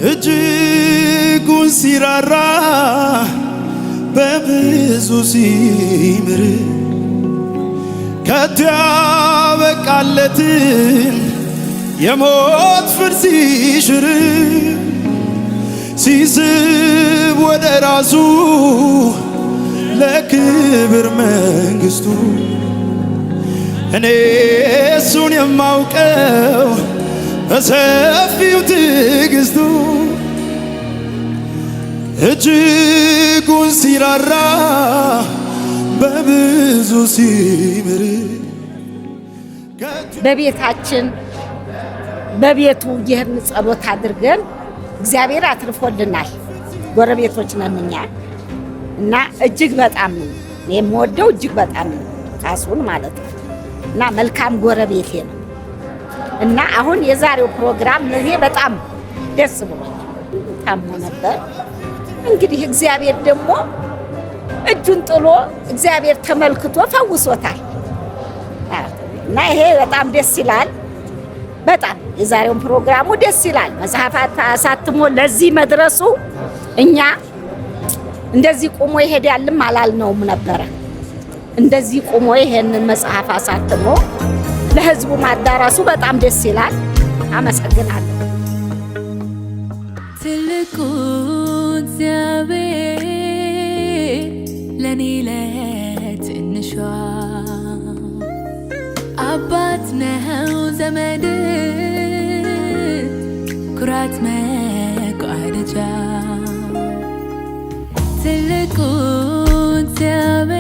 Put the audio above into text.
እጅጉን ሲራራ በብዙ ሲምር ከቶ ያበቃለትን የሞት ፍርድ ሲሽር ሲስብ ወደ ራሱ ለክብር መንግስቱ እኔ እሱን የማውቀው በሰፊው ትዕግስቱ እጅጉን ሲራራ በብዙ ሲምር። በቤታችን በቤቱ ይህን ጸሎት አድርገን እግዚአብሔር አትርፎልናል። ጎረቤቶች ነን እኛ እና እጅግ በጣም ነው የምወደው፣ እጅግ በጣም ነው ካሱን ማለት ነው እና መልካም ጎረቤቴ ነው እና አሁን የዛሬው ፕሮግራም ለእኔ በጣም ደስ ብሎኛል። ታሞ ነበር። እንግዲህ እግዚአብሔር ደግሞ እጁን ጥሎ እግዚአብሔር ተመልክቶ ፈውሶታል እና ይሄ በጣም ደስ ይላል። በጣም የዛሬውን ፕሮግራሙ ደስ ይላል። መጽሐፍ አሳትሞ ለዚህ መድረሱ እኛ እንደዚህ ቁሞ ይሄዳልም አላልነውም ነበረ። እንደዚህ ቁሞ ይሄንን መጽሐፍ አሳትሞ ለሕዝቡ ማዳረሱ በጣም ደስ ይላል። አመሰግናለሁ። ትልቁ እግዚአብሔር ለኔ ለትንሿ አባት ነው ዘመድ ኩራት መቋደጃ ትልቁ እግዚአብሔር።